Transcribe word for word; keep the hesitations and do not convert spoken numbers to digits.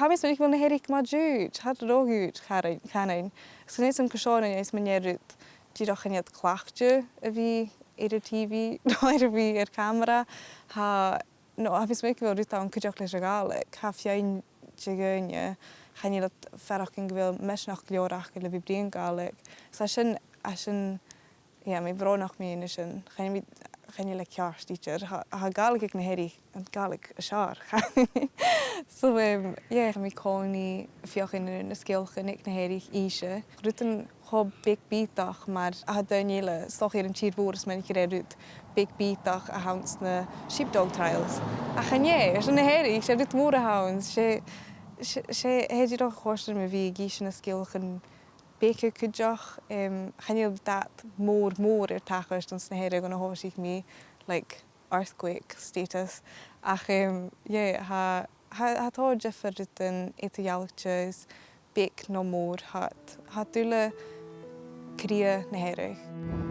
Tha mi a' smaoineachadh gu bheil na Hearadh math dhut, tha iad ro dhut, chanainn, chanainn. Is chan eil fhios agam carson a nì iad sin, dìreach chan eil iad cleachdte a bhith air an TV no air a bhith air camara. Tha, no, tha mi a' smaoineachadh gu bheil rud ann cuideachd leis a' Ghàidhlig, tha feadhainn de dhaoine, chan eil iad a' faireachdainn gu bheil misneachd gu leòr aca le bhith a' bruidhinn Gàidhlig. So tha sin, tha sin Yeah, tha mi brònach mu dheidhinn sin. Chan eil mi, chan eil e ceart idir. Tha, tha Gàidhlig aig na Hearadh, an Gàidhlig as fheàrr. So, um, yeah, tha mi an-còmhnaidh a' feuchainn na sgeulachdan aig na Hearadh innse. Rudan cho beag bìodach mar a tha daoine eile, 's dòcha air an tìr-mhòr, is mar a tha rud beag bìodach a th' anns na sheepdog trials. Ach chan e, airson na Hearadh, 's e rud mòr a th' ann, 's e, 's e, 's e, tha e dìreach a' còrdadh rium a bhith ag innse na sgeulachdan beaga cuideachd, um, chan eil dad mòr, mòr air tachairt anns na Hearadh on a thòisich mi, like, earthquake status. Ach, um, yeah, tha, tha, tha tòrr diofar rudan eadar-dhealaichte is beag no mòr, tha, tha iad uile cridhe na Hearadh.